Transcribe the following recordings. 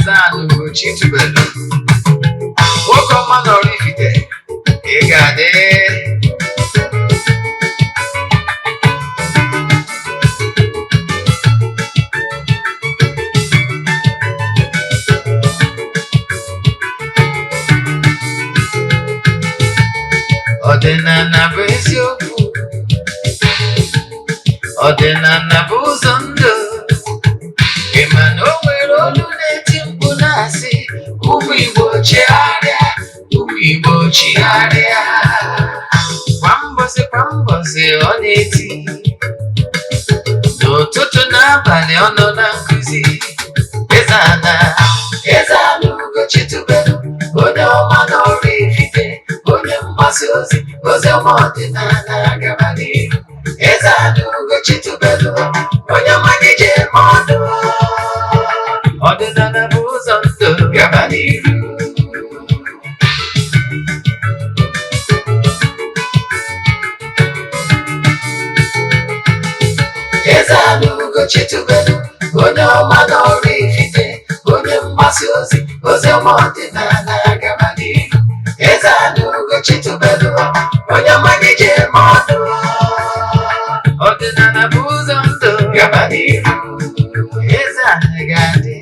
Eze-Ana Ugochi tubelu, nwoke ọma na Oraifite, ị ga-adị. Ọdịnala bụ eziokwu, ọdịnala bụ ụzọ ndụ. Ị ma na o nwere olu na-eti mkpu na-asị, ụmụ Igbo chigharịa, ụmụ Igbo chigharịa. Kwa mbọsị kwa mbọsị ọ na-eti, n'ụtụtụ n'abalị ọ nọ na nkụzi. Eze-Ana, Eze-Ana Ugochi tubelu, onye ọma na Oraifite, onye mgbasa ozi, ozi ọma ọdịnala gaba n'ihu. Eze-Ana Ugochi tubelu, onye ọma gị ji eme ọnụ. Ọdịnala bụ ụzọ ndụ gaba n'ihu. Eze-Ana Ugochi tubelu, onye ọma na Oraifite, onye mgbasa ozi, ozi ọma ọdịnala gaba n'ihu. Eze-Ana Ugochi tubelu, onye ọma gị ji eme ọnụ. Ọdịnala bụ ụzọ ndụ gaba n'ihu. Eze-Ana ga-adị,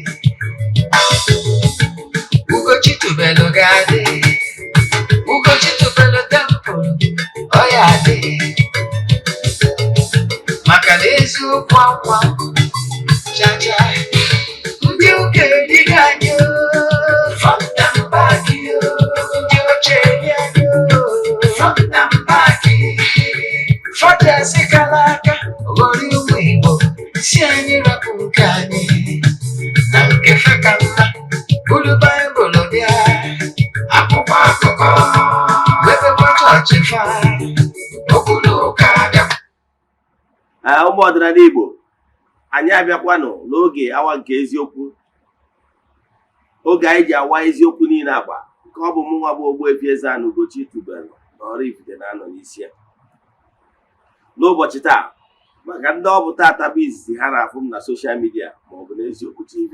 Ugochi tubelu ga-adị, Ugochi tubelu temple ọ ya adị, maka na eziokwu akwa chacha ndị ụka erighị anyị oo, front and back oo, ndị oche eri anyị oo, front and back. Fọdụasị kara aka ghọrọ ụmụ Igbo si anyị rapụ nke anyị na nke fe ka mma, buru Baịbụl bịa, akwụkwọ akụkọ mepekwa chọọchị fa, okwu na ụka bịa. Ee, ụmụ ọdịnala Igbo, anyị abịakwanụ n'oge awa nke eziokwu, oge anyị ji awa eziokwu niile agba nke ọ bụ mụ nwa bụ Ogbuefi Eze-Ana Ugochi tubelu na Oraifite na-anọ n'isi ya n'ụbọchị taa. Maka ndị ọ bụ taata bụ izizi ha na-afụ m na social media maọbụ n'Eziokwu TV,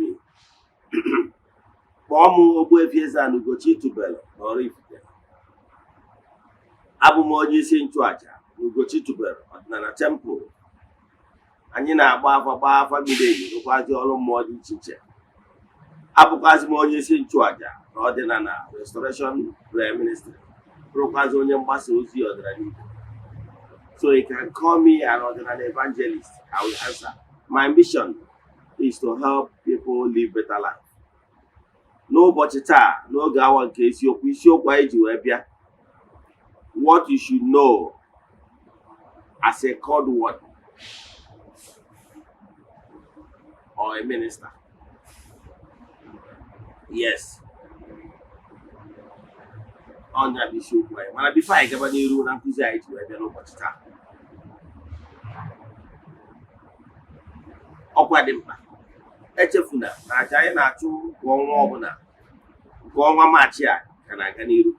kpọọ m Ogbuefi Eze-Ana Ugochi tubelu na Oraifite. Abụ m onye isi nchụaja na Ugochi tubelu ọdịnala temple. Anyị na-agba afa, gbaa afa miri emi, rụkwazi ọrụ mmụọ dị iche iche. Abụkwazi m onye isi nchụaja na ọdịnala Restoration Prayer Ministry, bụrụkwazi onye mgbasa ozi ọdịnala Igbo. So you can call me an ọdịnala evangelist, I will answer. My mission is to help people live better life. N'ụbọchị taa, n'oge awa nke isiokwu, isiokwu anyị ji wee bịa: what you should know as a called one or a minister. Yes, ọnya bụ isiokwu anyị. Mana before anyị gaba n'iru na nkụzi anyị ji wee bịa n'ụbọchị taa, ọkwa dị mkpa, echefuna na aja anyị na-achụ kwa ọnwa ọbụla, nke ọnwa Maachị a ka na-aga n'iru.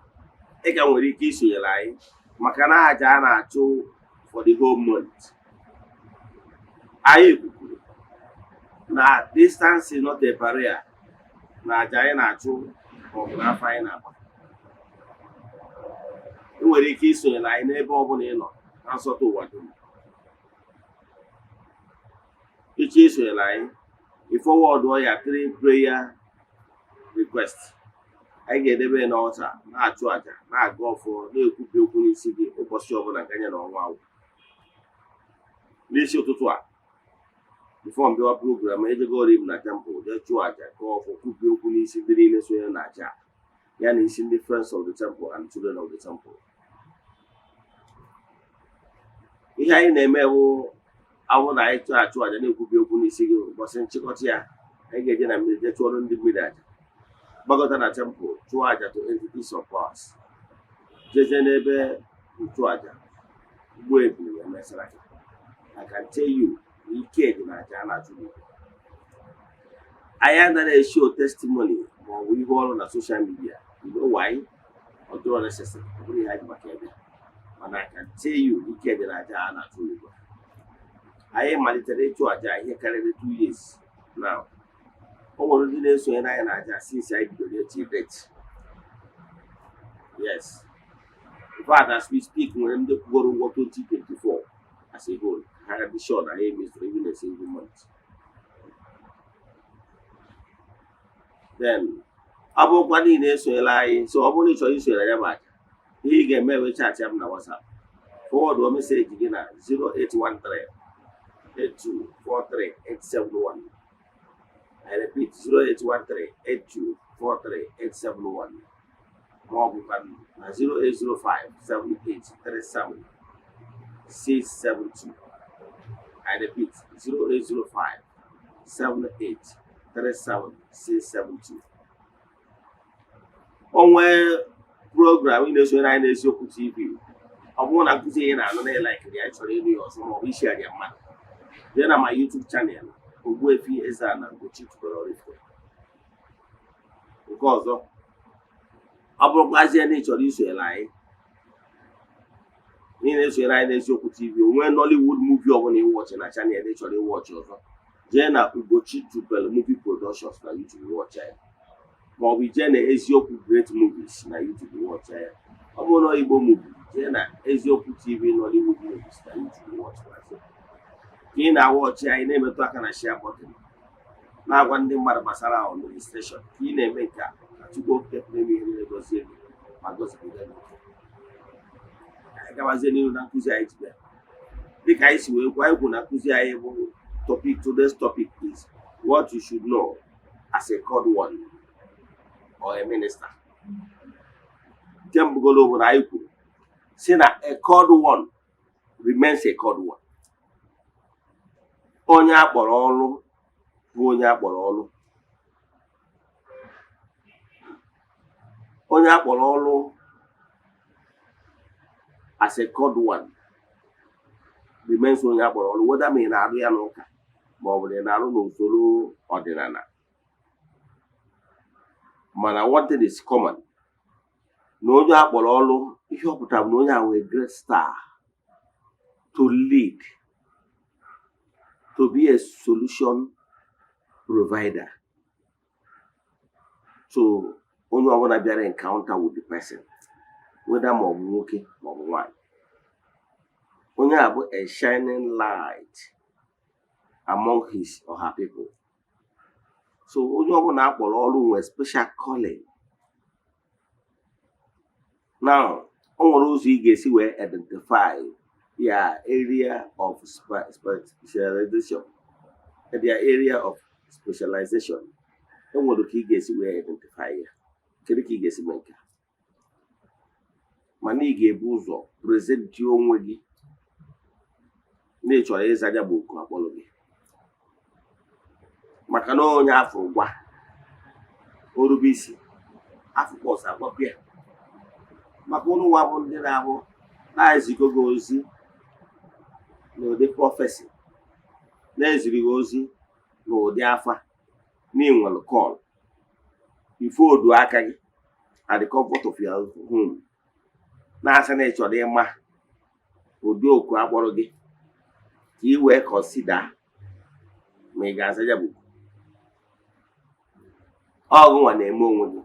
Ị ka nwere ike isonyere anyị maka na aja a na-achụ for the whole month. Anyị kwukwuru na distance is not a barrier na aja anyị na-achụ maọbụ n'afọ anyị na-agba. Ị nwere ike isonyere anyị n'ebe ọbụla ị nọ na nsọtụ ụwa dum. Ịchọ isonyere anyị, ị forward ya three prayer request, anyị ga-edebe ya n'altar, na-achụ àjà, na-aga ọfọ, na-ekwubi okwu n'isi gị ụbọchị ọbụla ganye na ọnwa agwụ. N'isi ụtụtụ a, before mbịawa program, ejegori m na temple jee chụọ àjà, gụọ ọfọ, kwubie okwu n'isi ndị niile sonyere na àjà, ya na isi ndị friends of the temple and children of the temple. Ihe anyị na-eme bụ awụ na anyị chụọ achụ àjà, na-ekwubi okwu n'isi gị, ụbọchị nchịkọta ya, anyị ga-eje na mmiri jee chụọrọ ndị mmiri àjà, gbagọta na temple chụọ àjà to entities of powers, jezie n'ebe nchụàjà gbuo ebulu wee mesara gị. I can tell you na ike dị na àjà a na-achụ n'igwe. Anyị anaghị eshow testimony ma ọ bụ ihe ọrụ na social media. You know why? Ọ dịrọ necessary, ọ bụrụ ihe anyị ji maka ebe. Mana I can tell you na ike dị na àjà a na-achụ n'igwe. Anyị malitere ịchụ àjà ihe karịrị 2 years now. O nwere ndị na-esonyere anyị na aja since anyị bidoro till date. Yes, in fact, as we speak, nwere ndị kwụgoro ụgwọ 2024 as a whole. Ha dị sure na ha emezuru even a single month. Then ọ bụrụkwa niile esonyela anyị, so ọ bụrụ na ị chọrọ isonyere ya bụ aja, ihe ị ga-eme wee chat m na WhatsApp, forward message gị na 0813 8243 871. I repeat, 0813 8243 871, ma ọ bụkwa na 0805 7837 672. I repeat, 0805 7837 672. Onwe program ị na-esonyere anyị n'Eziokwu TV, ọ bụrụ na nkụzi ị na-anụ na ịlikiri ya, chọrọ ịnụ ya ọzọ, maọbụ isi anya mmadụ, jee na my YouTube channel, Ogbuefi Eze-Ana Ugochi tubelu Oraifite. Nke ọzọ, ọ bụrụkwazie na ị chọrọ isonyere anyị, na ị na-esonyere anyị n'Eziokwu TV, onwe Nollywood movie ọbụla ịwatchị na channel ị chọrọ ịwatchị ọzọ, jee na Ugochi Tubelu Movie Productions na YouTube, watch ya, maọbụ ijee na Eziokwu Great Movies na YouTube, watch ya. Ọ bụrụ na Igbo movie, jee na Eziokwu TV Nollywood Movies na YouTube, watch. Ka ị na-awatchị anyị, na-emetụ aka na share button, na-agwa ndị mmadụ gbasara our administration. Ka ị na-eme nke a, ka Chukwu Okike pụrụ ime ihe niile gọzie gị ma gọzibiga gị. Anyị gabazie n'ihu na nkụzi anyị ji bịa. Dịka anyị si wee gwa egwu na nkụzi anyị bụ topic, today's topic is what you should know as a called one or a minister. Nke mbụgolo bụ na anyị kwuru si na a called one remains a called one. Onye akpọrọ ọrụ bụ onye akpọrọ ọrụ. Onye akpọrọ ọrụ as a called one remains onye akpọrọ ọrụ, whether ma ị na-arụ ya n'ụka ma ọ bụ na ị na-arụ n'usoro ọdịnala. Mana one thing is common, na onye akpọrọ ọrụ, ihe ọ pụtara bụ na onye ahụ a great star to lead, to be a solution provider to onye ọbụla bịara encounter with the person, whether ma ọ bụ nwoke ma ọ bụ nwanyị. Onye a bụ a shining light among his or her people. So onye ọbụla akpọrọ ọrụ nwere special calling. Now, o nwere ụzọ ị ga-esi wee identify your area of specialization, their area of specialization. E nwere ka ị ga-esi wee identify ya. Kedu ka ị ga-esi mee nke a? Mana ị ga-ebu ụzọ present onwe gị na ị chọrọ ịza ya bụ oku akpọrọ gị, maka na onye afọ gwa orube isi afụkwa ọsọ agwakwa ya. Maka ụnụ nwa bụ ndị na-abụ na-ezigo gị ozi n'ụdị prophecy, na-eziri gị ozi n'ụdị afa, na ị nwere call, ife odu aka gị at the comfort of your home, na-asị na ị chọrọ ịma ụdị oku akpọrọ gị ka ị wee consider ma ị ga-aza ya bụ ọgụ nwa na-eme onwe gị.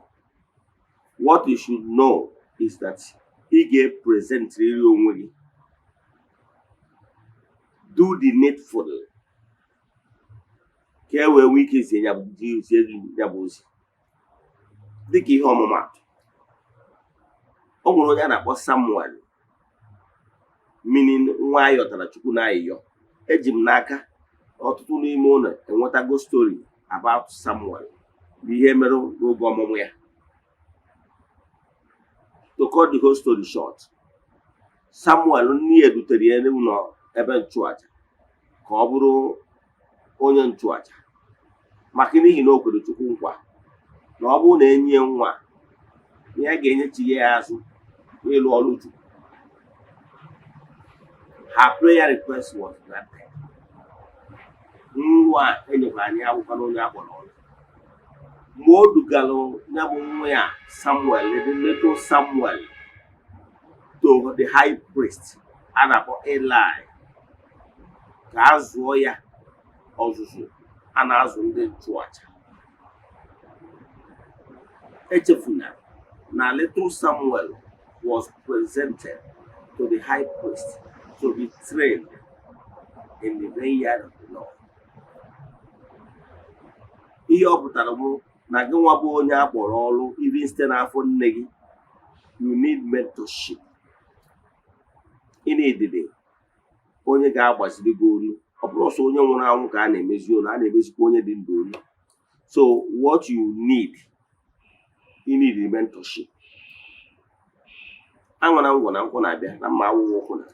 What you should know is that ị ga-epresentrịrị onwe gị, do the needful, ka e wee nwee ike zie ya zie gị ya bụ ozi. Dịka ihe ọmụmaatụ, o nwere onye a na-akpọ Samuel, meaning nwa ayọtara Chukwu na ayịyọ. Eji m n'aka ọtụtụ n'ime ụlọ enwetago story about Samuel bụ ihe mere n'oge ọmụmụ ya. To cut the whole story short, Samuel, nne ya dutere ya n'ụlọ ebe nchụaja ka ọ bụrụ onye nchụaja, maka n'ihi na o kwere Chukwu nkwa na ọ bụrụ na enyi ya nwa, na ya ga-enyechi ya azụ n'ịlụ ọrụ Chukwu. Her prayer request was granted. Nwa enyekwara anyị akwụkwọ onye akpọrọ ọrụ. Mgbe o dugalụ ya bụ nwa ya Samuel, the little Samuel, to the high priest a na-akpọ Eli ka a zụọ ya ọzụzụ a na-azụ ndị nchụaja. Echefuna na little Samuel was presented to the high priest to be trained in the vineyard of the Lord. Ihe ọ pụtara bụ na gị nwa bụ onye a kpọrọ ọrụ, even site n'afọ nne gị, you need mentorship. Ị na-edede onye ga-agbaziri gị olu. Ọ bụrụ sọ onye nwụrụ anwụ ka a na-emezi olu, a na-emezikwa onye dị ndụ olu. So what you need, you need mentorship. Aṅụ na ngwọ na nkwụ na-abịa na mma awụghị ụkwụ na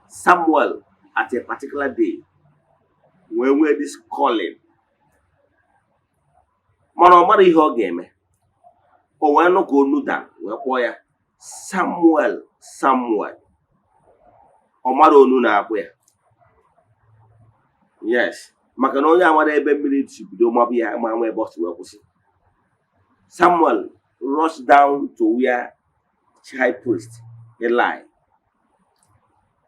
Samuel at a particular day wee nwee this calling, mana ọ mara ihe ọ ga-eme. O wee nụ ka onu dara wee kpọọ ya, "Samuel, Samuel." Ọ mara onu na-akpụ ya. Yes, maka na onye amara ebe mmiri si bido mabụ ya ma ama ebe ọ si wee kwụsị. Samuel rushed down to where high priest Eli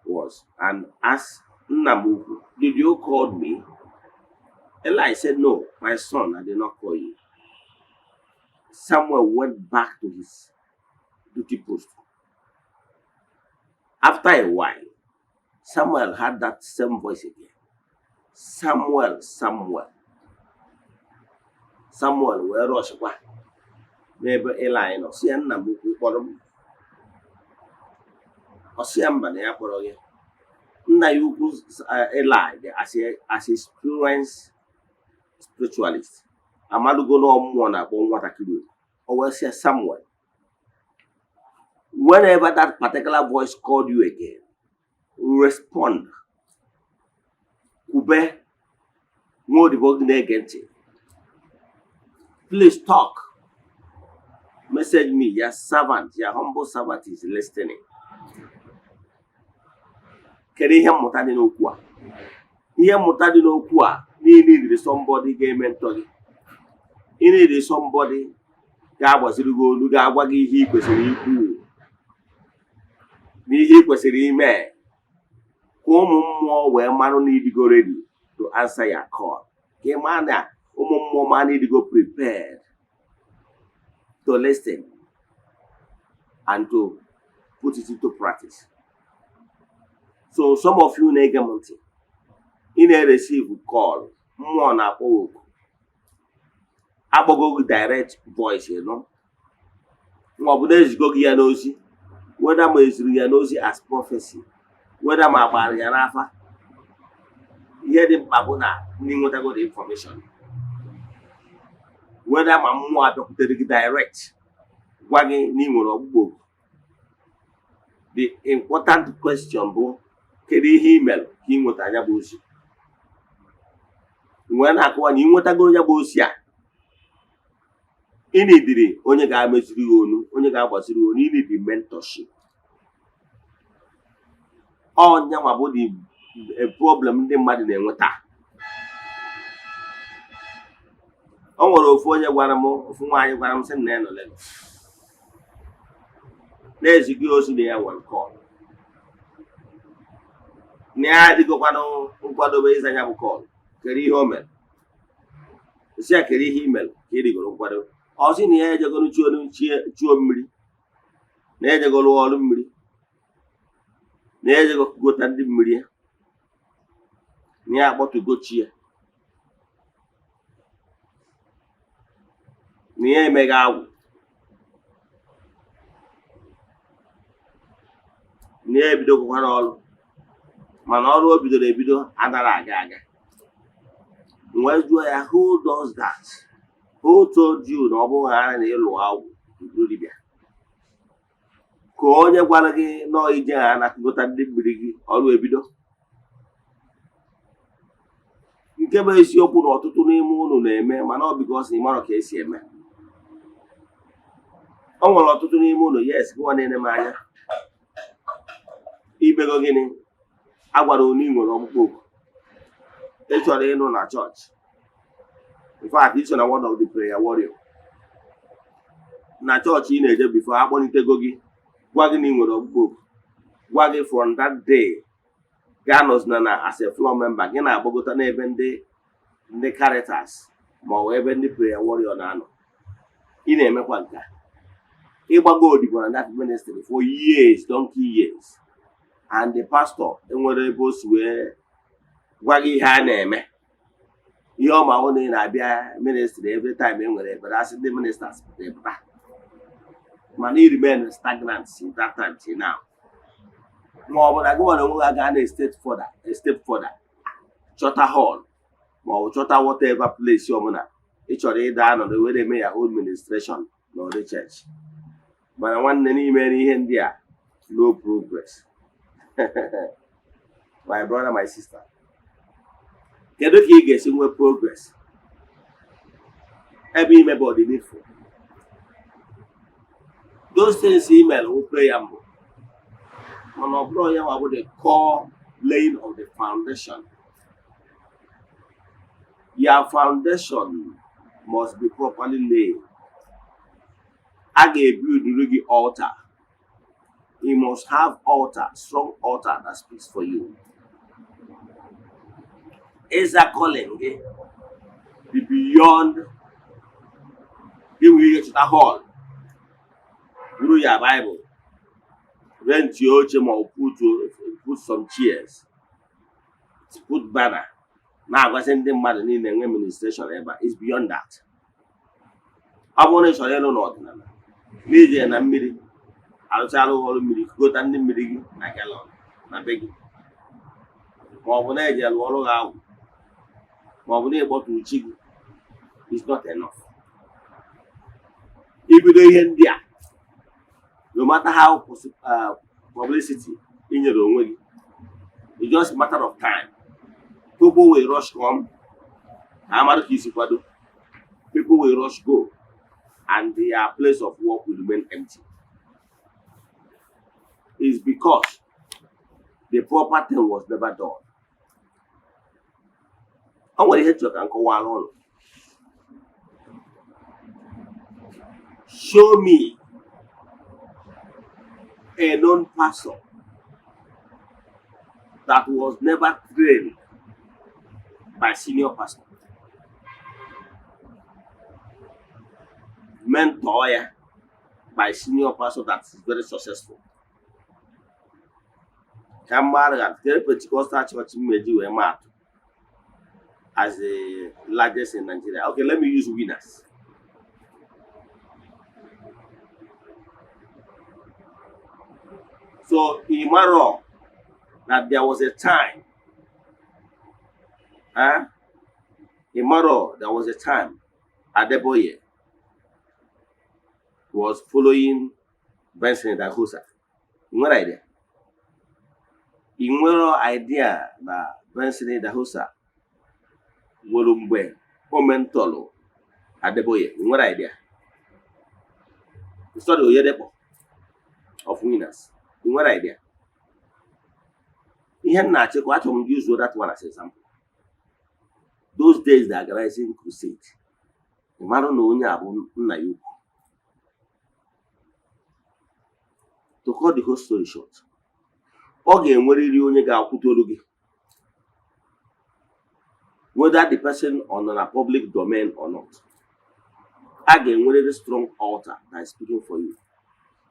was and asked, "Nna m ukwu, did you call me?" Eli said, "No, my son, I did not call you." Samuel went back to his duty post. After a while, Samuel heard that same voice again. "Samuel, Samuel." Samuel wee rushkwa n'ebe Eli nọ, sị ya, "Nna m ukwu, kpọrọ m?" Ọ sị ya mba, na ya kpọrọ ya. Nna ya ukwu Eli, as a experienced spiritualist, amalụgo na mmụọ na-akpọ nwatakịrị oku. O wee sị ya, "Samuel, whenever that particular voice called you again, respond. Kwube, nwa odibo gị na-ege ntị. Please talk. Message me, your servant, your humble servant is listening." Kedu ihe mmụta dị n'okwu a? Ihe mmụta dị n'okwu a niile yiri somebody ga-eme ntọ gị. Ị need somebody ga-agbaziri gị olu, ga-agwa gị ihe ị kwesịrị ikwu na ihe ị kwesịrị ime, ka ụmụ mmụọ wee marụ na ịdịgo ready to answer your call, ka ị maa na ụmụ mmụọ ma na ịdịgo prepared to listen and to put it into practice. So some of you na-ege m ntị, ị na-receive call, mmụọ na-akpọ gị oku, akpọgo gị direct voice nọ, ma ọ bụ na-ezigo gị ya n'ozi, whether ma eziri ya n'ozi as prophecy, whether ma agbara ya n'afa, ihe dị mkpa bụ na ndị nwetago the information, whether ma mmụọ abịakwutere gị direct gwa gị na ị nwere ọgbụgbọ oku. The important question bụ, kedu ihe ị mere ka ị nweta anya bụ ozi? Wee na-akọwa na ị nwetagoro ya bụ ozi a, ị nidiri onye ga-ameziri gị onu, onye ga-agbaziri gị onu. Ị nidi mentorship. Ọnyanwa bụ the problem ndị mmadụ na-enweta. O nwere ofu onye gwara m, ofu nwaanyị gwara m sị na ya nọ Lagos na-ezighị ozi na ya nwere call, na ya adịgokwanụ nkwadobe ịza ya bụ call. Kedu ihe o mere? Si ya, kedu ihe i mere ka ị dịgoro nkwadobe? Ọ sị na ya ejegoro chuo mmiri, na ya ejegoro ọrụ mmiri, na ya ejego gota ndị mmiri ya, na ya akpọtugo chi ya, na ya emeghe agwụ, na ya ebidokwana ọrụ, mana ọrụ o bidoro ebido anaghị aga aga. M wee jụọ ya, "Who does that? Who told you na ọ bụghị ara na ịlụ agwụ bụrụ dibịa? Ka onye gwara gị nọọ ije ha na gota ndị mmiri gị, ọrụ ebido?" Nke bụ eziokwu na ọtụtụ n'ime unu na-eme, mana ọ because na ị marọ ka esi eme. O nwere ọtụtụ n'ime unu, yes, gịnwa na-ene m anya, imego gịnị? A gwara unu ị nwere ọkpụkpọ oku, ị chọrọ ịnụ na chọọchị. In fact, iso na one of the prayer warrior na chọọchị ị na-eje before akpọlitego gị, gwa gị na ị nwere ọkpụkpọ oku, gwa gị from that day gaa nọzina na as a floor member gị na-agbagota n'ebe ndị Caritas ma ọ bụ ebe ndị prayer warrior na-anọ. Ị na-emekwa nke a, ịgbago odibo na that ministry for years, donkey years, and the pastor enwere ebe o si wee gwa gị ihe a na-eme. Ihe ọ ma hụ na ị na-abịa ministry every time e nwere ekpere, asị ndị ministers pụta, ịpụta, mana ị remain stagnant since that time till now. Ma ọ bụ na gị nwere onwe gị gaa na a step further, chọta hall ma ọ bụ chọta whatever place ọbụla ị chọrọ ịda anọdụ were eme ya own ministration n'ọdị church. Mana nwanne, n'ime ihe ndị a, no progress. My brother, my sister, kedu ka ị ga-esi nwee progress ebe imebe ọdịnihu? Those things email wụ prayer mbụ, mana ọ bụrụ ya nwa bụ the core laying of the foundation. Your foundation must be properly laid. A ga-ebuilduru gị altar. You must have altar, strong altar that speaks for you. Ịza calling gị dị beyond inwe ihe chọta hall, buru ya Bible, rent oche, ma ọ put some chairs, put banner, na-agwazi ndị mmadụ niile enwe ministration ebe a. Is beyond that. Ọ bụrụ na ị chọrọ ịlụ n'ọdịnala, n'ije na mmiri arụchala ọrụ mmiri, gota ndị mmiri gị na gallon na be gị, ma ọ bụ na eje lụọ ọrụ gị agwụ, ma ọ bụ na ịkpọtụ chi gị, is not enough. Ibido ihe ndị a, no matter how publicity ị nyere onwe gị, it's just a matter of time. People will rush come ka amara ka isi kwado. People will rush go and their place of work will remain empty. Is because the proper thing was never done. O nwere ihe chọrọ ka m kọwara ụlọ. Show me a known pastor that was never trained by senior pastor, mentor ya by senior pastor that is very successful. Ka m mara ga kere Pentecostal church mmeji wee maa atụ as the largest in Nigeria. Okay, let me use Winners. So Imaro, that there was a time, huh? Imaro, there was a time Adeboye was following Benson Idahosa. Ị nwere idea? Ị nwere idea na Benson Idahosa nwere mgbe o mentorlụ Adeboye? Ị nwere idea? Sorry, Oyedepo of Winners. Ị nwere idea? Ihe m na-achịkwa, achọrọ m gị use that one as example. Those days, the organizing crusade. Ị mara na onye a bụ nna ya ukwu. To cut the whole story short, ọ ga-enwerịrị onye ga-akwụdoro gị, whether the person ọ nọ na public domain or not. A ga-enwerịrị strong altar that is speaking for you,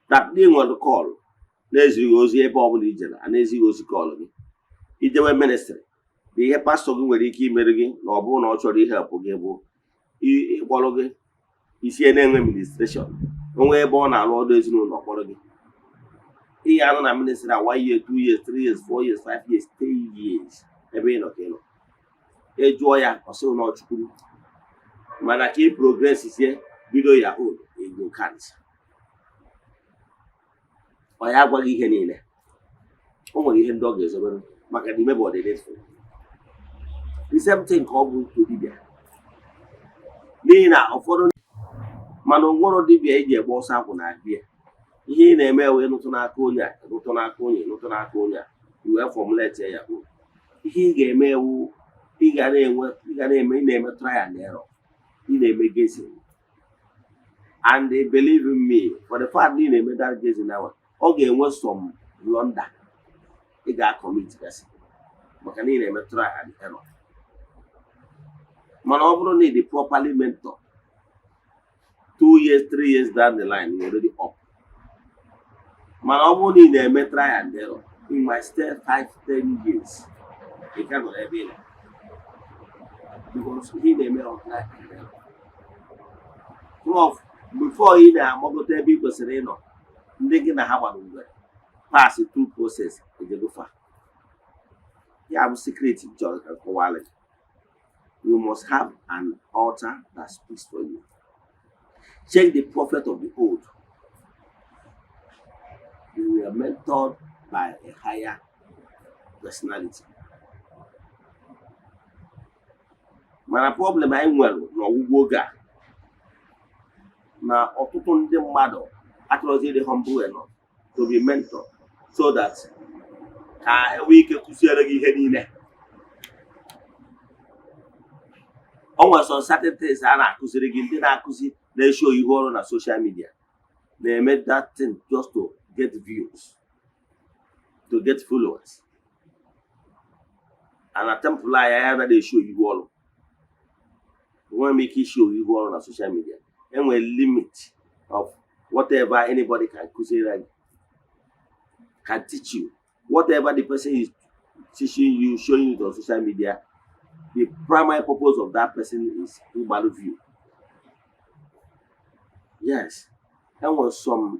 that ndị nwere call na-ezighị ozi ebe ọbụla ijere a na-ezighị ozi call gị ijewe ministry bụ ihe pastọ gị nwere ike imere gị. Na ọ bụrụ na ọ chọrọ ihelpụ gị bụ ịkpọrọ gị isie na-enwe ministration onwe ebe ọ na-alụ ọdụ ezinụlọ, kpọrọ gị ihe anụ na ministry a, one year, 2 years, 3 years, 4 years, 5 years, 10 years, ebe ị nọ ka ị nọ, ị jụọ ya, ọ sị na ọ Chukwu. Mana ka ị progress sie bido ya own, you can't. Ọ ya agwaghị ihe niile. O nwere ihe ndị ọ ga-ezobere maka na ime bụ ọdịnihu. The same thing ka ọ bụ nke dibịa, n'ihi na ụfọdụ mana onwero dibịa eji egbe ọsọ akwụ na-abịa. Ihe ị na-eme wee nụtụ n'aka onye a, nụtụ n'aka onye, nụtụ n'aka onye a, i wee formulate ya. Bụ ihe ị ga-eme ewu ị ga na-enwe, ị ga na-eme, ị na-eme try and error, ị na-eme guessing. And they believe in me, for the fact na ị na-eme that guessing now, ọ ga-enwe some blunder ị ga-acommit gasị maka na ị na-eme try and error. Mana ọ bụrụ na ị dị properly mentor two 2 years, 3 years down the line, you're already up. Mana ọ bụrụ na ị na-eme try and error, you might stay 5, 10 years, ị ka nọ ebe ị nọ, because ihe ị na-eme ọ try and error. Prof, before ị na-amagote ebe ị kwesịrị ịnọ, ndị gị na ha gbara ngwere pass through process ejegofa. Ya bụ secret m chọrọ ka kọwara gị. You must have an altar that speaks for you. Check the prophet of the old. They were mentored by a higher personality. Mana problem anyị nwere n'ọgwụgwụ oge a na ọtụtụ ndị mmadụ achọrọzi ịdị humble enough to be mentor so that ka enwee ike kụziere gị ihe niile. O nwere some certain things a na-akụziri gị. Ndị na-akụzi na-eshow ihu ọrụ na social media na-eme that thing just to get views, to get followers. And na temple anyị, anyị anaghị eshow ihu ọrụ. Enweghị m ike ishow ihu ọrụ na social media. Enwere limit of whatever anybody can kụziere gị, can teach you. Whatever the person is teaching you, showing you on social media, the primary purpose of that person is ịgbalụ view. Yes, enwere some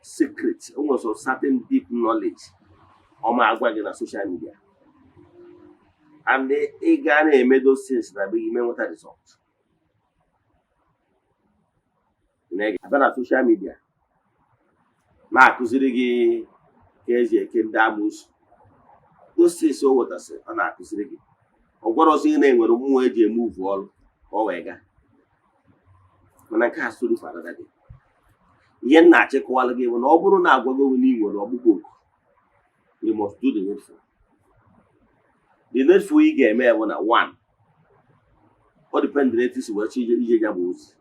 secret, enwere some certain deep knowledge ọ ma agwa gị na social media, and ị ga na-eme those things na be gị, ime nweta result. Abịa na social media na-akụziri gị ka esi eke ndị amoosu, those things o wetasịrị ọ na-akụziri gị, ọ gwarọzi gị na enwere mmụọ eji eme uvu ọrụ ka ọ wee gaa. Mana nke a story for another day. Ihe m na-achịkọwalụ gị bụ na ọ bụrụ na agwago gị na ị nwere ọkpụkpọ oku, you must do the needful. The needful ị ga-eme bụ na one, ọ depend na etu isi wee chọ ije ya bụ ozi.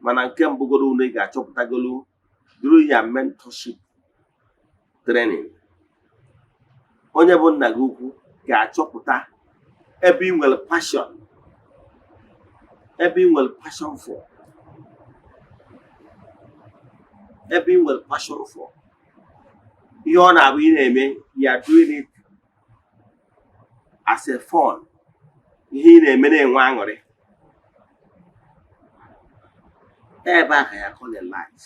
Mana nke mbụgoro unu, ị ga-achọpụtagolu through your mentorship training, onye bụ nna gị ukwu ga-achọpụta ebe ị nwere passion, ebe ị nwere passion for, ebe ị nwere passion for ihe ọ na-abụ ị na-eme. You are doing it as a fun, ihe ị na-eme na-enwe aṅụrị. Ebe a ka ya calling light.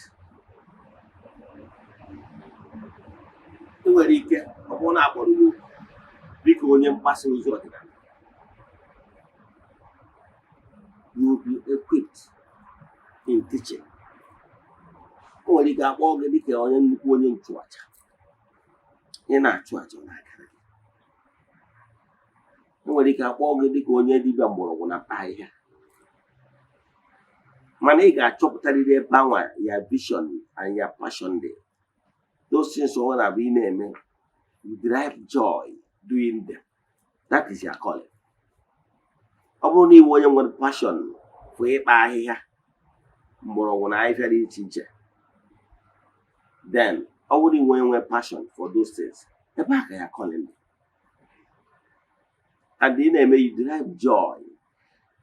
Ị nwere ike ọ bụrụ na akpọrọ gị oku dịka onye mgbasa ozi ọdịnala, you will be equipped in teaching. O nwere ike akpọ gị dịka onye nnukwu onye nchụaja, ị na-achụ aja, ọ na-agara gị. E nwere ike akpọ gị dịka onye dibịa mgbọrọgwụ na mkpa ahịhịa. Mana ị ga-achọpụtarịrị ebe anwa ya vision and ya passion dị, those things ọ na-abụ ị na-eme, you derive joy doing them. That is your calling. Ọ bụrụ na ị wụ onye nwere passion for ịkpa ahịhịa, mgbọrọgwụ na ahịhịa dị iche iche, then ọ bụrụ na ị nwere passion for those things, ebe a ka ya calling dị. And ị na-eme, you derive joy.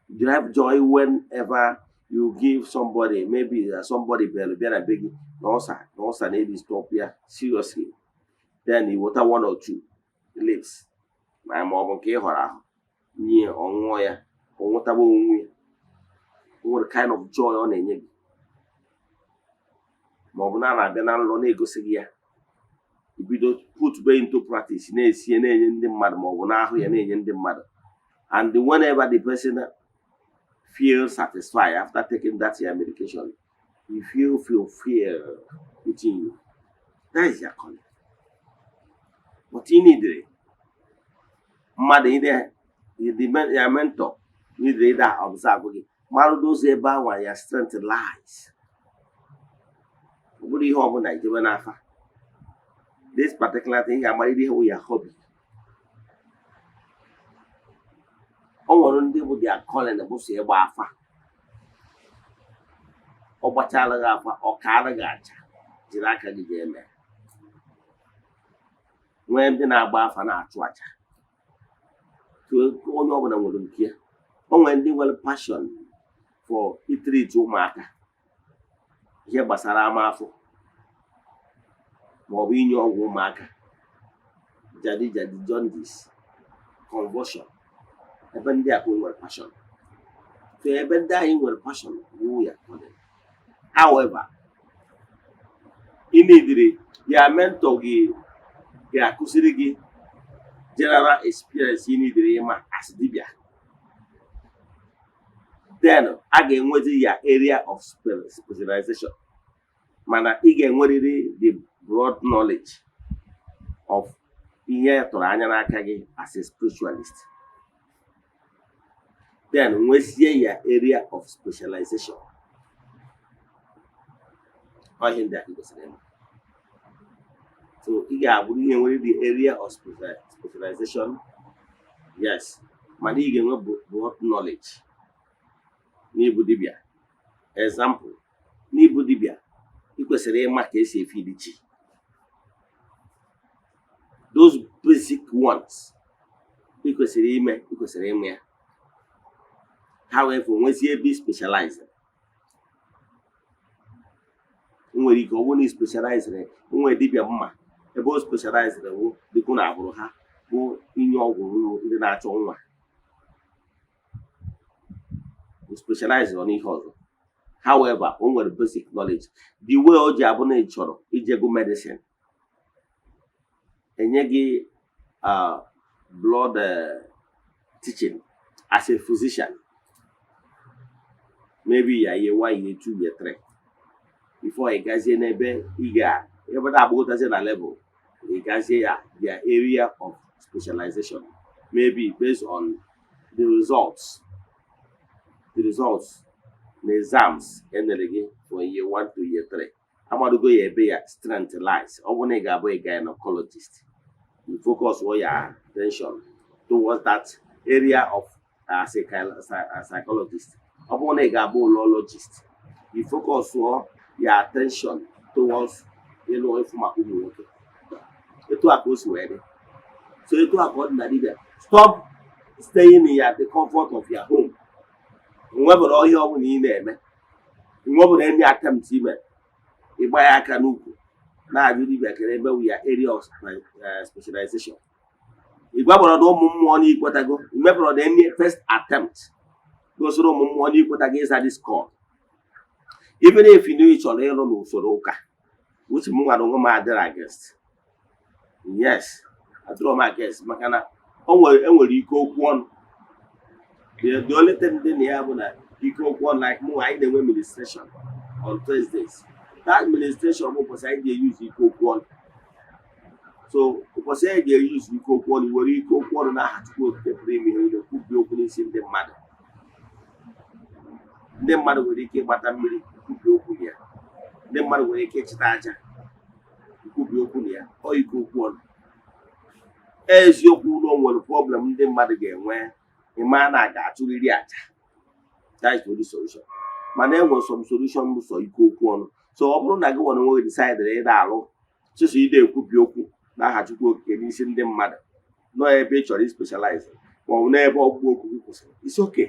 You derive joy whenever you give somebody, maybe somebody bịara bịa na be gị na ulcer, na ulcer na-edi stop ya seriously, then you weta one or two leaves ma ọ bụ nke ị họrọ ahụ nye, ọ ṅụọ ya, ọ nwetaba onwe ya. O nwere kind of joy ọ na-enye gị, ma ọ bụ na a na-abịa na nrọ na-egosi gị ya, ibido put be into practice, na-esie na-enye ndị mmadụ, ma ọ bụ n'ahụ ya na-enye ndị mmadụ. And whenever the person feels satisfied after taking that your medication, you feel within you. That is your calling. But you need mmadụ ide ya mentor, need ịda observe gị, mara dozie ebe anwa ya strength lies. Ọ bụrụ ihe ọbụla ijebe n'afa, this particular thing, ị ga-amarịrị ihe wụ ya hobby. O nwere ndị bụ their calling bụ so ịgba afa. Ọ gbachala gị afa, ọ kaara gị aja, jiri aka gị jee mee. Nwee ndị na-agba afa na-achụ aja. Onye ọbụla nwere nke ya. O nwere ndị nwere passion for itreat ụmụaka. Ihe gbasara ama afọ maọbụ inye ọgwụ ụmụaka, jadi jadi, jaundice, convulsion, ebe ndị a ka o nwere passion. So ebe ndị anyị nwere passion wụ ya. However, ị nidiri ya mentor gị ga-akụziri gị general experience ị nidiri ịma as dibia. Then a ga-enwezi ya area of specialization, mana ị ga-enwerịrị the broad knowledge of ihe tụrụ anya n'aka gị as a spiritualist, then nwezie ya area of specialization. Ọ ihe ndị a ka ị kwesịrị ịma. So ị ga-abụrụ ihe nwere the area of specialization, yes, mana ị ga-enwe broad knowledge n'ịbụ dibịa. Example, n'ịbụ dibịa, ị kwesịrị ịma ka esi efidi chi, those basic ones ị kwesịrị ime, ị kwesịrị ịma ya. However, nwezie ebe ị specialize. Nwere ike ọ bụrụ na ị specialize, nwere dibịa mma ebe o specialize wụ dịkwu na agbụrụ ha bụ inye ọgwụ ndị na-achọ nwa. O specialize ọ n'ihe ọzọ. However, o nwere basic knowledge. The way o ji abụ na ị chọrọ ijego medicine, enye gị blood teaching as a physician, maybe ya year one, year two, year three, before ị gazie n'ebe ị ga ebe na-agbagọtazie na level, ị gazie ya their area of specialization, maybe based on the results na exams enere gị for year one to year three. Amadogo ya ebe ya strength lies. Ọ bụrụ na ị ga-abụ a gynecologist, you focus all your attention towards that area of as a psychologist. Ọ bụrụ na ị ga-abụ urologist, you focus all your attention towards ịlụ ịfụ maka ụmụ nwoke. Etu a ka o si wee dị. So etu a ka ọ dị na dibịa. Stop staying in the comfort of your home. Nwebụrụ ọhịa ọbụla ị na-eme, nwebụrụ any attempt ime, ịgba ya aka n'ukwu na-ajụ dibịa kere ebe wu ya area of specialization. Ị gwabụrụ na ụmụ mmụọ na ikwetago, ị mepụrụ na any first attempt gosiri ụmụ mmụọ na ikwetago ịza this call, even if you know ị chọrọ ịrụ n'usoro ụka, which m nwere onwe m adịrị against. Yes, adịrọ m against, maka na o nwere enwere ike okwu ọnụ. The only thing dị na ya bụ na ike okwu ọnụ, like mụ, anyị na-enwe ministration on Thursdays. That ministration bụ ụbọchị anyị ga-eyuzu ike okwu ọnụ. So ụbọchị anyị ga-eyuzu ike okwu ọnụ, were ike okwu ọnụ n'aha Chukwu Okike pụrụ ime ihe niile kwubie okwu n'isi ndị mmadụ. Ndị mmadụ nwere ike ịgbata mmiri, kwubie okwu na ya. Ndị mmadụ nwere ike ịchịta aja, kwubie okwu na ya. Ọ ike okwu ọnụ. Eziokwu na o nwere problem ndị mmadụ ga-enwe, ịma na a ga-achụrịrị aja. That is the only solution. Mana e nwere some solution bụ sọ ike okwu ọnụ. So ọ bụrụ na gị nwere onwe gị decide ịda alụ sịsọ ide ekwubi okwu n'aha Chukwu Okike n'isi ndị mmadụ nọ ebe ị chọrọ specialize ma ọ bụ n'ebe ọgbụgbọ okwu gị kwụsịrị, it's okay.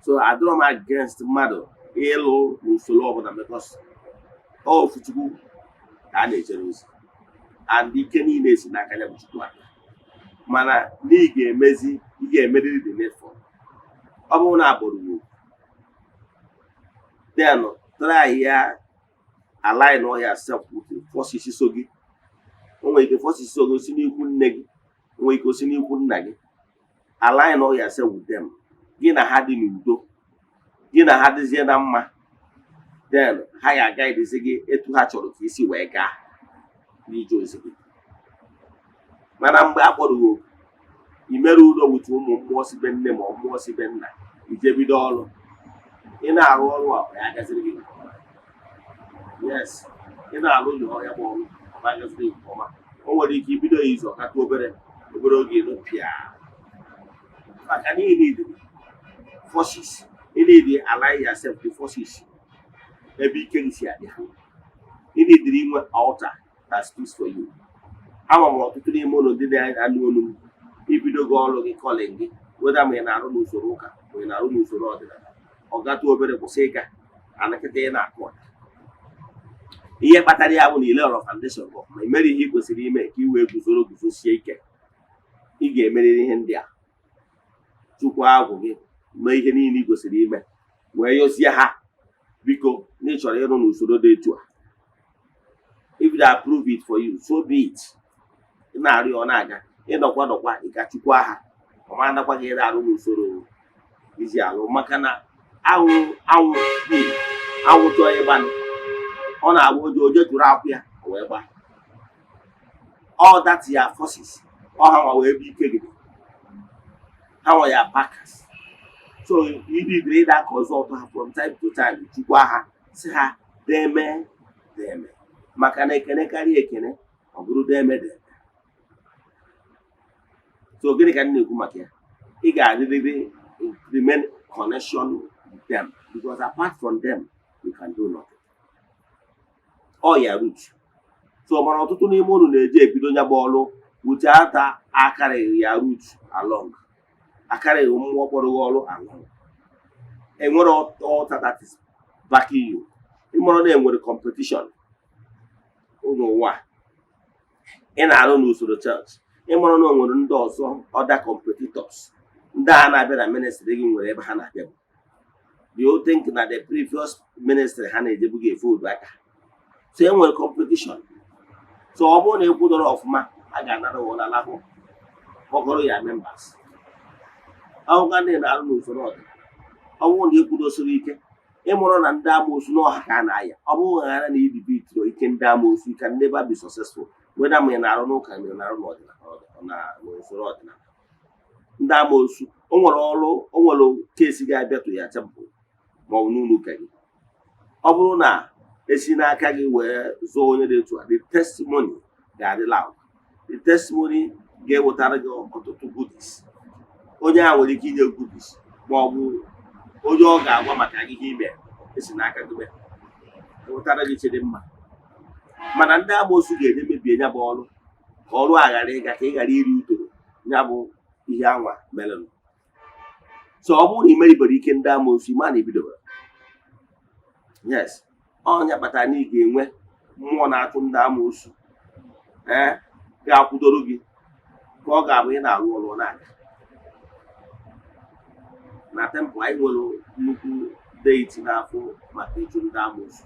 So adịrọ m against mmadụ ịlụ n'usoro ọbụla, because ọ ofu Chukwu ka a na-ejere ozi and ike niile si n'aka ya bụ Chukwu abịa. Mana na ị ga-emezi, ị ga-emerịrị the needful. Ọ bụrụ na akpọrọ gị oku, then try ya align yourself with the forces so gị. O nwere ike forces so gị si n'ikwu nne gị, o nwere ike o si n'ikwu nna gị. Align yourself with them, gị na ha dị n'udo, gị na ha dịzie na mma, then ha ga-agaidezi gị etu ha chọrọ ka isi wee gaa n'ije ozi gị. Mana mgbe a kpọrọ gị oku, i mere udo with ụmụ mmụọ si be nne ma ọ mmụọ si be nna, ije bido ọrụ, ị na-arụ ọrụ a, ya agaziri gị nke ọma. Yes, ị na-arụ ụlọ ya bụ ọrụ, ọ agaziri gị nke ọma. O nwere ike ibido ya izu ọkata obere obere oge ịnụ pịa, maka na ị need forces, ị need align yourself the forces ebe ike gị si abịa. Ị need inwe altar that speaks for you. Ama m ọtụtụ n'ime ụlọ ndị na-anụ olu m, ibidogo ọrụ gị, calling gị, weda ma ị na-arụ n'usoro ụka ma ị na-arụ n'usoro ọdịnala, ọ gatụ obere kwụsị ịga. Anakịta ị na-akụ a, ihe kpatara ya bụ na ile ọrọ foundation bụ ọfụma. Imere ihe ị kwesịrị ime ka ị wee guzoro guzosie ike. Ị ga-emerịrị ihe ndị a: chukwu agwụ gị, mee ihe niile ị kwesịrị ime, wee yọzie ha, biko, na ị chọrọ ịrụ n'usoro dị etu a. If they approve it for you, so be it. Ị na-arịọ, ọ na-aga. Ịnọkwa nọkwa, ị ka chukwu ha, ọ ma anakwa gị arụ n'usoro iji alụ, maka na anwụ anwụ anwụ chọọ ịgbanụ, ọ na-agba oje oje tụrụ akwụ ya, o wee gbaa. All that ya forces, ọ ha nwa wee bụ ike gị, ha nwa ya backers. So ibibiri ịda consult ha from time to time, chukwa ha, si ha deme deme, maka na ekene karịa ekene, ọ bụrụ deme deme. So gịnị ka m na-ekwu maka ya? Ị ga-adịrịrị remain connection with them, because apart from them you can do nothing. All ya root. So mana ọtụtụ n'ime unu na-eji ebido nya bụ ọrụ without akarịghị ya root along, akarịghị mmụọ kpọrọ gị ọrụ along. Enwere altar that is backing you. Ịmụrụ na enwere competition n'ụwa ị na-arụ n'usoro church. Ịmụrụ na o nwere ndị ọzọ, other competitors, ndị a na-abịa na ministry gị nwere ebe ha na-abịa. Bụ do you think na the previous ministry ha na-ejebu gị efe odu aka? So e nwere competition. So ọ bụrụ na ị kwụdoro ọfụma, a ga-anara ụlọ lahụ kpọkọrọ ya members. Ọgwụkwa ndị na-arụ n'usoro ọdịnala, ọ bụrụ na ị kwudosiri ike, ịmụrụ na ndị amoosu n'ọha ka a na-aya, ọ bụrụ ghara na idibitiro ike ndị amoosu, you can never be successful, whether ma ị na-arụ n'ụka, ma ị na-arụ n'ọdịnala na n'usoro ọdịnala. Ndị amoosu, o nwere ọrụ, o nwere case ga-abịa to ya temple ma ọ bụ n'ụlọ ụka gị. Ọ bụrụ na esi n'aka gị wee zụọ onye dị etu a, the testimony ga-adị loud. The testimony ga-ewetara gị ọtụtụ goodies. Onye a nwere ike inye goodies, ma ọ bụ onye ọ ga-agwa maka ihe ime esi n'aka gị mee ewetara gị chidimma. Mana ndị amoosu ga-eje mebie ya bụ ọrụ, ka ọrụ a ghara ịga, ka ị ghara iri utoro ya bụ ihe anwa merenụ. So ọ bụrụ na ị meribere ike ndị amoosu, ma na ebidobere, yes, ọnya kpatara na ị ga-enwe mmụọ na-achụ ndị amoosu, ee, ga-akwụdoro gị, ka ọ ga-abụ ị na-arụ ọrụ, ọ na-aga. Na temple anyị nwere nnukwu deity na-afụ maka ịchụ ndị amoosu,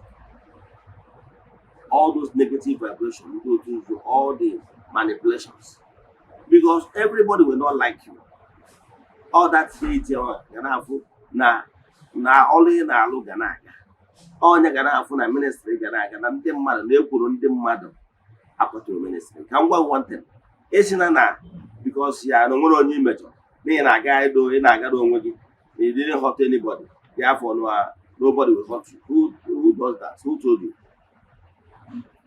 all those negative vibrations, ndị otu nzuzo, all the manipulations, because everybody will not like you. All that deity ahụ ga na-afụ na ọrụ ị na-alụ ga na-aga. Onye ga na-afụ na ministry ga na-aga, na ndị mmadụ na-ekwuru, ndị mmadụ akwaturu ministry. Ka m gwa gị one thing: esina na because ya na onwere onye imejọ na ị na-aga edo, ị na-agara onwe gị, na you didn't hurt anybody, therefore no, nobody will hurt you. Who does that? Who told you?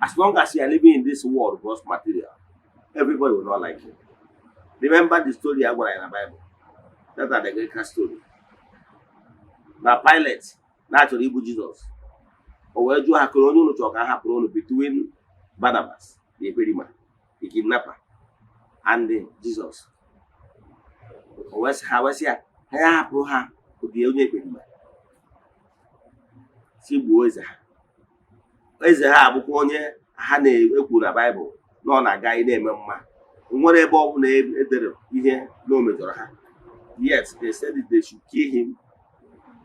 As long as you are living in this world, gross material, everybody will not like you. Remember the story a gwara ya na Bible, that are the Greek story, na Pilate na-achọrọ igbu Jizọs. O wee jụọ ha, kere onye unu chọrọ ka a hapụrụ unu between Barnabas, the ekperima, the kidnapper, and Jesus? O wee sị ha, wee sị ya ha ya hapụrụ ha obi onye ekperima, si gbuo eze ha. Eze ha abụkwa onye ha na-ekwu na Baịbụl na ọ na-aga na-eme mma, nwere ebe ọ bụla edere ihe na o mejọrọ ha. Yet they said they should kill him,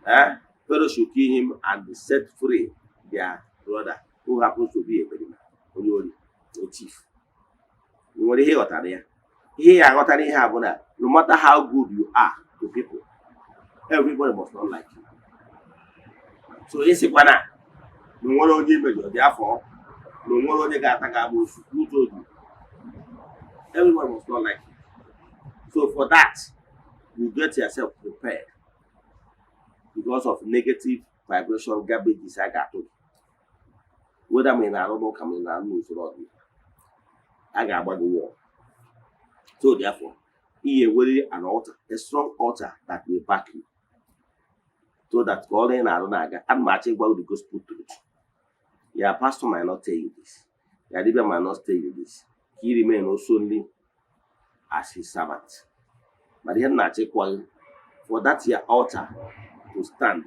eh? Pharaoh should kill him and set free their brother, who happens to be ekperima, onye ori, a thief. Ị nwere ihe ịghọtara ya? Ihe ya aghọtara ihe a bụ na no matter how good you are to people, everybody must not like you. So ịsịkwa na na onwere onye imejọ dị afọ, na onwere onye ga-ata gị amoosu, who told you? Everybody must not like you. So for that, you get yourself prepared because of negative vibration garbages a ga-atụ gị, whether ma ị na-arụ n'ụka, ma ị na-arụ n'usoro ọdịnala, a ga-agba gị wall. So therefore, ị ga-enwere an altar, a strong altar that will back you, so that ka ọrụ ị na-arụ na-aga. Ana m achọ ịgwa gị the gospel truth. Your pastor might not tell you this, your dibia might not tell you this. He remain also only as his servant. But ihe m na-achọ ịkwa gị, for that your altar to stand,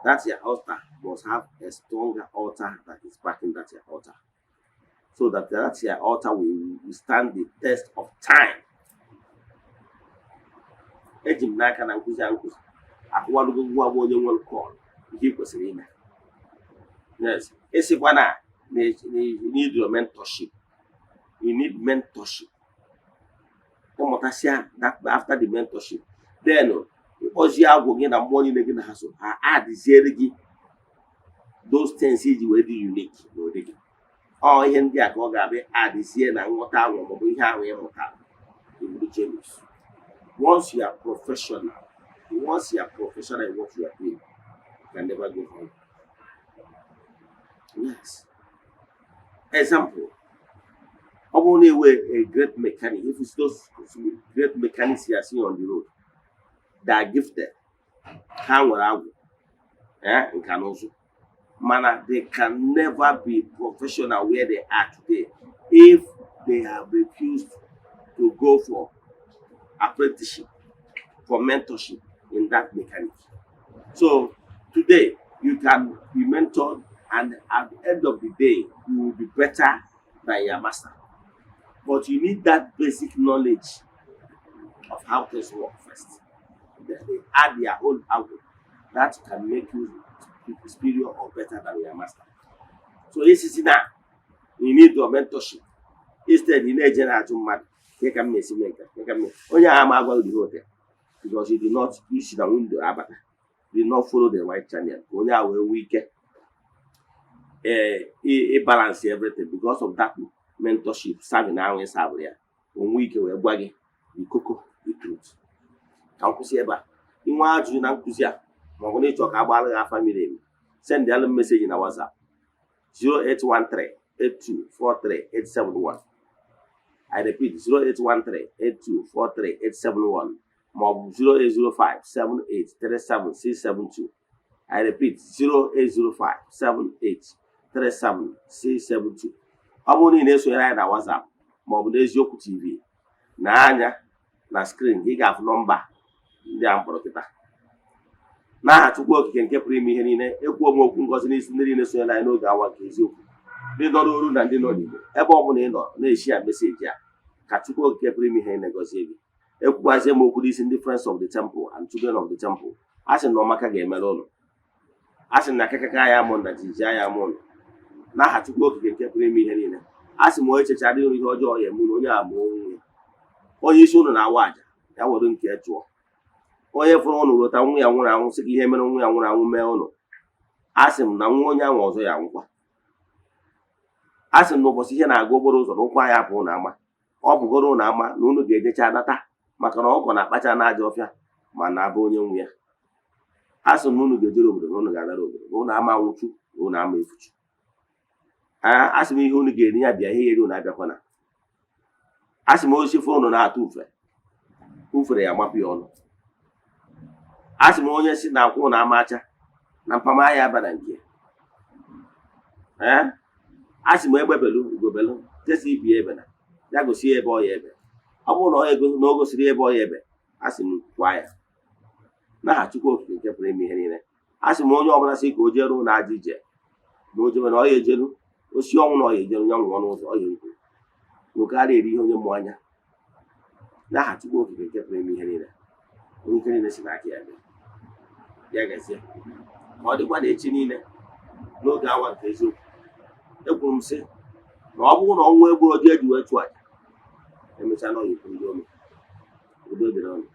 that your altar Must have a stronger altar that is backing that your altar, so that that your altar will withstand the test of time. Eji m n'aka na nkụzi a nkụzi akụwalugo ngwa bụ onye nwere call ihe ị kwesịrị ime. Yes, ịsịkwa na you need your mentorship, you need mentorship. Ịmụtasịa that, after the mentorship, then ịkpọzie agwụ gị na mmụọ niile gị na ha so, ha adịziere gị those things iji wee dị unique n'ụdị gị. Ọ ihe ndị a ka ọ ga-abịa adịzie na nghọta ahụ maọbụ ihe ahụ ị mụtara iburu genius. Once you are professional, once you are professional in what you are doing, you can never go wrong. Yes, example, ọ bụrụ na ewe a great mechanic, if it's those great mechanics you are seeing on the road, they are gifted. Ha nwere agwụ, nka na ụzụ, mana they can never be professional where they are today if they have refused to go for apprenticeship, for mentorship in that mechanic. So today you can be mentored, and at the end of the day you will be better than your master, but you need that basic knowledge of how things work first. Then they add their own angle that can make you superior or better than your master. So isisi na you need your mentorship, instead ị na-eje na-ajụ mmadụ ke ka m na-esi mee nke ke ka m onye ahụ ama agwa gị the whole thing, because you did not isi na window abata, you did not follow the right channel ka onye ahụ wee nwee ike ee ịbalance everything. Because of that mentorship serving ahụ ị serve ya, o nwee ike wee gwa gị the koko, the truth. Ka m kwụsị ebe a. Inwe ajụjụ na nkụzi a maọbụ na ịchọ ka a gbara gị afa miri emi, send alụ message na WhatsApp 0813 8243 871. I repeat, 0813 8243 871 maọbụ 0805 7837 672. I repeat, 0805 7837 672. Ọ bụrụ na ị na-esonyere anyị na WhatsApp maọbụ n'Eziokwu TV, na anya na screen gị ga-afụ nọmba ndị a mkpọrọ kịta. N'aha Chukwu Okike nke pụrụ ime ihe niile, ekwuo m okwu ngọzi n'isi ndị niile sonyere anyị n'oge awa nke eziokwu, ndị nọ n'oru na ndị nọ n'Igbo, ebe ọ bụla ị nọ na-eshi ya message a, ka Chukwu Okike pụrụ ime ihe niile gọzie gị. Ekwukwazie m okwu n'isi ndị Friends of the Temple and Children of the Temple. A sị na ọmaka ga-emere ụlọ, a sị na akakaka ya amụ na jiji ya amụ ụlọ. N'aha Chukwu Okike nke pụrụ ime ihe niile, a sị m onye chechara ịrụ ihe ọjọọ ya eme onye a mụọ onwe ya. Onye isi ụnụ na-awa àjà ya were nke chụọ. Onye fụrụ ụnụ rota nwa ya nwụrụ anwụ sị ka ihe mere nwa ya nwụrụ anwụ mee ụnụ, a sị m na nwa onye ahụ ọzọ ya anwụkwa. A sị m na ụbọchị ihe na-aga okporo ụzọ na ụkwụ anyị apụ na ama, ọ bụgoro ụnụ ama na unu ga-ejecha nata, maka na ọkọ na-akpacha n'ajọ ọfịa ma na-abụ onye nwe ya. A sị m na unu ga-ejere obodo na unu ga-anara obodo, na unu ama nwụchu na unu ama efuchu. A sị m ihe unu ga-eri ya bịa, ihe eri unu abịakwana. A sị m osisi fụrụ unu na-atụ ufe, ufere ya amapụ ya ọnụ. A sị m onye si na akwụ na amacha na mpamaya aba na nke ee. A sị m egbebelu ugobelu tesi ibi ebe na ya gosi ya ebe ọ ya ebe. Ọ bụrụ na ọ na o gosiri ebe ọ ya ebe, a sị m kwa ya n'aha Chukwu Okike nke pụrụ ime ihe niile. A sị m onye ọbụla sị ka o jere ụlọ aja ije na o jebe na ọ ya ejelu osi ọnwụ na ọ ya ejeru ya nwụọ n'ụzọ ọ ya ekwu nwoke eri ihe onye mmụọ anya. N'aha Chukwu Okike nke pụrụ ime ihe niile, onye ike niile si n'aka ya bịa, ya gazie. Ka ọ dịkwa na echi niile n'oge awa nke eziokwu. Ekwuru m sị na ọ bụrụ na ọnwa egburu oji eji wee chụọ aja emechaa na ọ ya ekwu ndị ome. Udo dịrị ọnụ.